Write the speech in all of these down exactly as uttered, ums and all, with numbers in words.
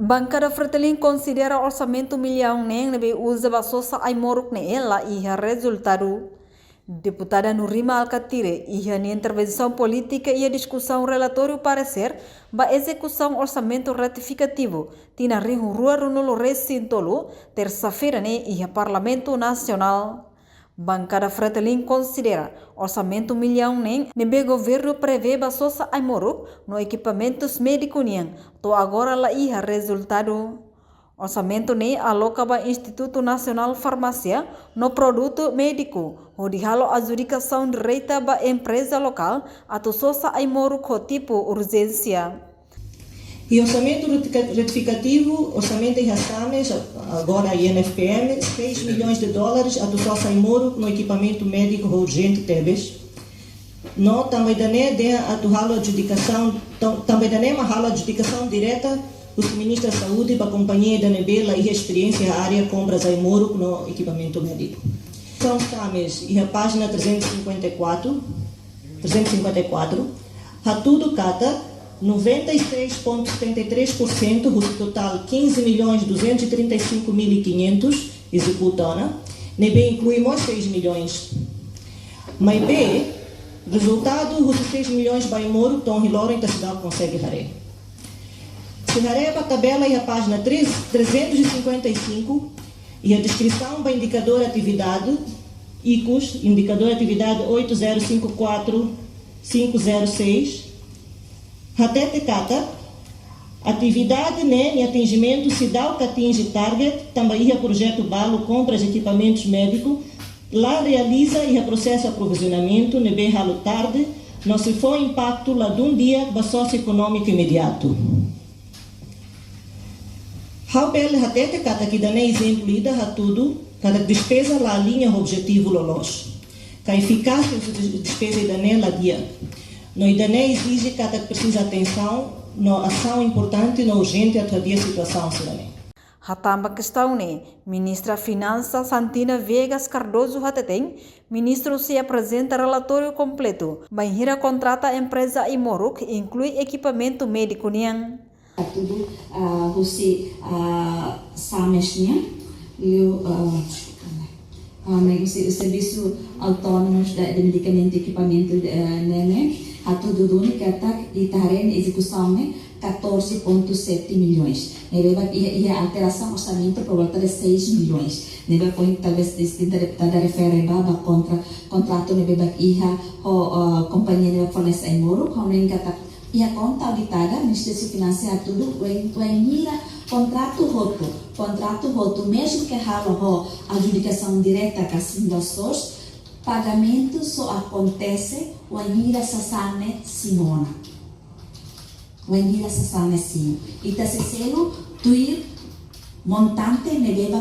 Bankada Fretilin konsidera orsamentu millaun neen ne'ebé uza ba sosa ai-moruk ne'e la iha rezultadu. Deputada Nurima Alkatiri iha nia intervensaun polítika iha diskusaun relatóriu paresér ba ezekusaun orsamentu retifikativu tinan rihun rua ruanulu-resin-tolu, tersa-feira ne'e iha Parlamentu Nasionál. Bankada Fretilin konsidera orsamentu millaun neen ne'ebé governu prevee ba sosa ai-moruk no ekipamentus médiku nian to'o agora la iha rezultadu. Orsamentu ne'e aloka ba Institutu Nasionál Farmásia no Produtu Médiku, hodi halo adjudikasaun direta ba empreza lokál atu sosa ai-moruk ho tipu urjénsia. E orsamentu retika-, retifikativu, orsamentu iha SAMES, agora I N F P M, seis milhões de dólares, atu sosa ai-moruk no ekipamentu médiku urjente tebes. No tanba ida-ne'e dehan atu halo adjudikasaun, tan-, tanba ida-ne'e mak halo adjudikasaun direta husi Ministra Saúde ba kompañia ida ne'ebé la iha esperiénsia iha área kompras ai-moruk no ekipamentu médiku. São SAMES, iha pájina trezentos e cinquenta e quatro, trezentos e cinquenta e quatro, hatudu katak noventa e seis ponto setenta e três por cento husi totál quinze milhões duzentos e trinta e cinco mil e quinhentos ezekuta ona, ne'ebé inklui mós seis milhões. Maibé, rezultadu husi seis milhões ba ai-moruk to'o ohin loron ita seidauk konsege haree. Se haree ba tabela iha pájina três, trezentos e cinquenta e cinco, iha deskrisaun ba indikadór atividade, ikus, indikadór atividade oito zero cinco quatro cinco zero seis, hatete katak atividade ne'e nia atinjimentu seidauk atinje target, tanba iha projetu balu kompras ekipamentus médiku la realiza iha prosesu aprovizionamentu ne'ebé halo tarde, no sei fó impaktu ladún di'ak ba sosioekonómiku imediatu. Ha'u bele hatete katak ida-ne'e ezemplu ida hatudu katak despeza la aliña ho objetivu loloos. Ka efikásia husi despeza ida-ne'e la di'ak. No ida-ne'e ezije katak presiza atensaun no asaun importante no urjente atu hadi'a situasaun sira-ne'e. Hatán ba kestaun ne'e, Ministra Finansa Santina Viegas Cardoso hateten, Ministru sei aprezenta relatóriu kompletu bainhira kontrata empreza ai-moruk, inklui ekipamentu médiku nian. Hatudu, ah, husi, ah, SAMES nian, liu, ah, ah, ne'e husi Servisu Autónomu de, de Medikamentu i Ekipamentu, eh, ne'e, hatudu duni katak ita haree nia ezekusaun ne'e catorze ponto sete milhões. Ne'ebé iha, iha alterasaun orsamentu por volta de seis milhões. Ne'ebé foin talvés distinta deputada refere ba, ba kontra, kontratu ne'ebé iha ho, ah, kompañia ne'ebé fornese ai-moruk, ho ne'e katak iha konta auditada, Ministériu Finansa hatudu, wain, wainhira kontratu hotu, kontratu hotu, mezmu ke halo ho adjudikasaun direta ka single source, pagamentu só akontese wainhira sasán ne'e simu ona. Wainhira sasán ne'e simu. Ita sei selu tuir montante ne'ebé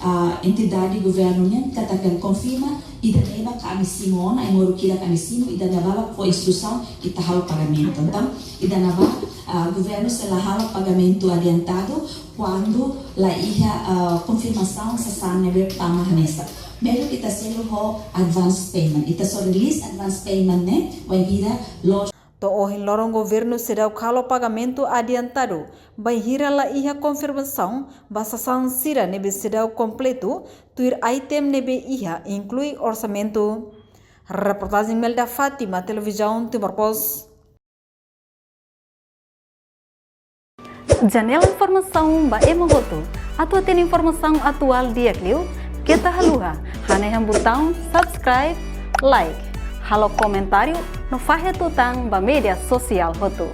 ah, entidade governu nian katak konfirma, ida-ne'ebá ami simu ona, ai-moruk hirak ami simu, ida-ne'ebá fó instrusaun, ita halo pagamentu. Entaun, ida-ne'ebá, ah, governu sei la halo pagamentu adiantadu, kuandu la iha, ah, konfirmasaun sasán ne'ebé tama hanesan. Mezmu ita selu ho advance payment. Ita só release advance payment ne'e, wainhira loos. To'o ohin loron governu seidauk halo pagamentu adiantadu, bainhira la iha konfirmasaun ba sasán sira ne'ebé seidauk kompletu, tuir item ne'ebé iha inklui orsamentu. Reportajen Melda Fátima, Televizaun Timor Post. Janela informasaun ba ema hotu. Atu hatene informasaun atuál di'ak liu, keta haluha hanehan butaun subscribe, like, halo komentáriu no fahe tutan ba média sosiál hotu.